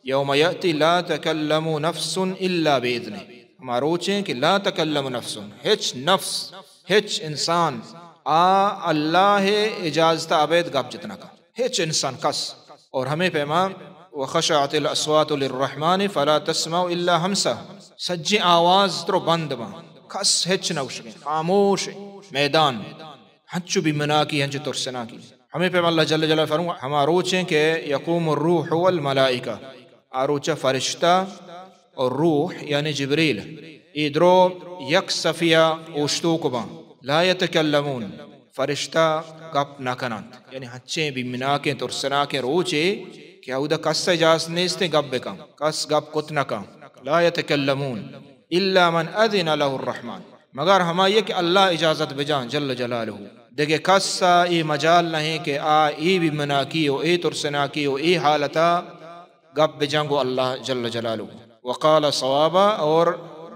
یوم یأتی لا تکلم نفس الا بإذنہ، ہما روچیں کہ لا تکلم نفس، ہچ نفس، ہچ انسان آ اللہ اجازت ابید گپ جت نہ کن، ہچ انسان کس۔ اور ہمیں پیما وخشعت الاصوات للرحمن فلا تسمع الا ہمسا، سجیں آواز ترو بند باں، کس ہچ نہ گوشگیں، خاموش میدان، ہنچو بیمناکی، ہنچو ترسناکی۔ ہمیں پیما اللہ جل جلالہ فرمو، ہما روچیں کہ یقوم الروح والملائکہ، آ روچا فرشتہ اور روح یعنی جبریل، اے درو یک صفیا اوشتوک باں، لا یتکلمون، فرشتہ گپ نہ کننت۔ یعنی ہنچیں بیمناکیں ترسناکیں روچے کہ اودا کس اجازت نیستیں گپ بکن، کس گپ کت نہ کن۔ لا یتکلمون الا من اذن له الرحمن، مگر ہمائی کہ اللہ اجازت بجان جل جلالہ۔ دگہ کس ء اے مجال نہیں کہ آ اے بیمناکی و اے ترسناکی و اے حالتا گپ بجان گو اللہ جل جلالہ۔ وقال صوابا، اور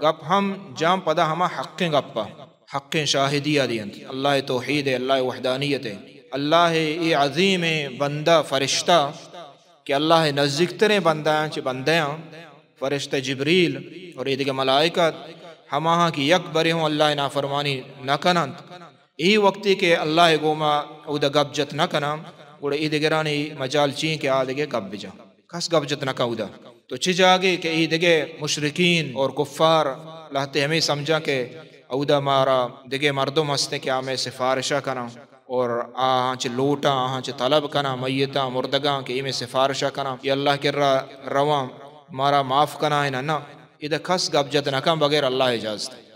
گپ ہم جان پدا ہما حقیں گپا، حقیں شاہدی آ دینت۔ اللہ توحید ہے، اللہ وحدانیت ہے۔ اللہ اے عظیم بندہ فرشتہ کہ اللہ نزدیکتریں بندیاں چہ بندیاں، فرشتہ جبریل اور اے دگہ ملائکہ، ہماہاں کہ یک برے ہوں اللہ نافرمانی نہ کننت، اے وقتی کہ اللہ گوما اودا گپ جت نہ کناں، گڑا اے دگرانی مجال چین کہ آ دگہ گپ بجاں۔ کس گپ جت نہ کن اودا۔ تو چہ جاگے کہ اے دگہ مشرکین اور کفار لہتے ہمیں سمجھاں کہ اودا مارا دگہ مردم ہستیں کہ آ مئے سفارشہ کناں اور آہاں چہ لوٹاں، آہاں چہ طلب کناں، میتاں، مردگاں کہ اے مئے سفارشہ کناں، اے اللہ کرا رواں، مارا معاف کنائیناں۔ نہ، ادا کس گپ جت نہ کن بغیر اللہ اجازت۔